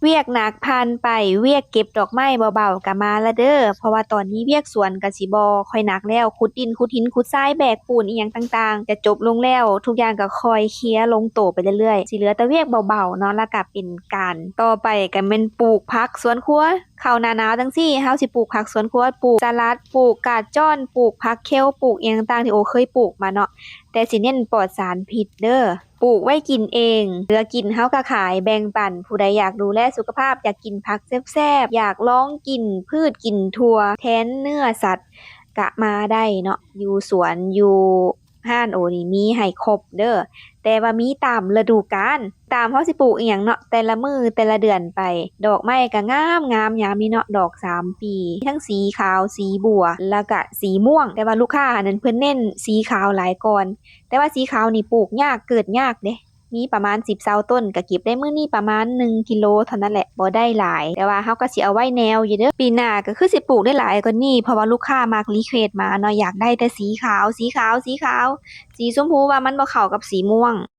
ວຽກໜັກຜ່ານໄປ, ວຽກເກັບດອກໄມ້ເບົາໆກໍມາລະເດີ ເພາະວ່າຕອນນີ້ວຽກສວນກໍຊິບໍ່ຄ່ອຍໜັກແລ້ວ, ຂຸດດິນ, ຂຸດຫີນ, ຂຸດຊາຍ, ແບກປູນອີ່ຫຍັງຕ່າງໆ ຈະຈົບລົງແລ້ວ, ທຸກຢ່າງກໍຄ່ອຍເຄຍລົງໂຕໄປເລື້ອຍໆ, ຊິເຫຼືອແຕ່ວຽກເບົາໆເນາະ, ແລ້ວກໍເປັນການ ຕໍ່ໄປກໍແມ່ນປູກຜັກສວນຄົວ. ເຂົ້າໜ້າໜາວຈັ່ງຊີ້ ເຮົາຊິປູກຜັກສວນຄົວ, ປູກສະຫຼັດ, ປູກກາດຈ້ອນ, ປູກຜັກເຄັວ, ປູກອີ່ຫຍັງຕ່າງໆທີ່ໂອເຄີຍປູກມາເນາະ, ແຕ່ຊິເນັ້ນປອດສານພິດເດີ. ປູກໄວ້ກິນເອງ, ເຫຼືອກິນເຮົາກໍຂາຍແບ່ງປັນ. ຜູ້ໃດຢາກດູແລສຸຂະພາບ, ຢາກກິນຜັກແຊບໆ, ຢາກລອງກິນພືດກິນຖົ່ວແທນເນື້ອສັດ, ກະມາໄດ້ເນາະ. ຢູ່ສວນ, ຢູ່ຮ້ານໂອນີ້ມີໃຫ້ຄົບເດີ, ແຕ່ວ່າມີຕາມລະດູການ, ຕາມເຮົາຊິປູກອີ່ຫຍັງເນາະ, ແຕ່ລະມື້ແຕ່ລະເດືອນໄປ. ດອກໄມ້ກໍງາມໆຍາມນີ້ເນາະ, ດອກສາມປີ, ມີທັງສີຂາວ, ສີບົວ ແລ້ວກະສີມ່ວງ, ແຕ່ວ່າລູກຄ້າຫັ້ນເພິ່ນເນັ້ນສີຂາວຫຼາຍກ່ອນ. ແຕ່ວ່າສີຂາວນີ້ປູກຍາກ, ເກີດຍາກເດ້. ມີປະມານສິບຊາວຕົ້ນ, ກະເກັບໄດ້ມື້ນີ້ປະມານໜຶ່ງກິໂລເທົ່ານັ້ນແຫຼະ, ບໍ່ໄດ້ຫຼາຍ, ແຕ່ວ່າເຮົາກໍຊິເອົາໄວ້ແນວຢູ່ເດີ. ປີໜ້າກໍຄືຊິປູກໄດ້ຫຼາຍກວ່ານີ້, ເພາະວ່າລູກຄ້າມັກຣີເຄວດມາເນາະ, ຢາກໄດ້ແຕ່ສີຂາວ, ສີຂາວ, ສີຂາວ, ສີຊົມພູວ່າມັນບໍ່ເຂົ້າກັບສີມ່ວງ.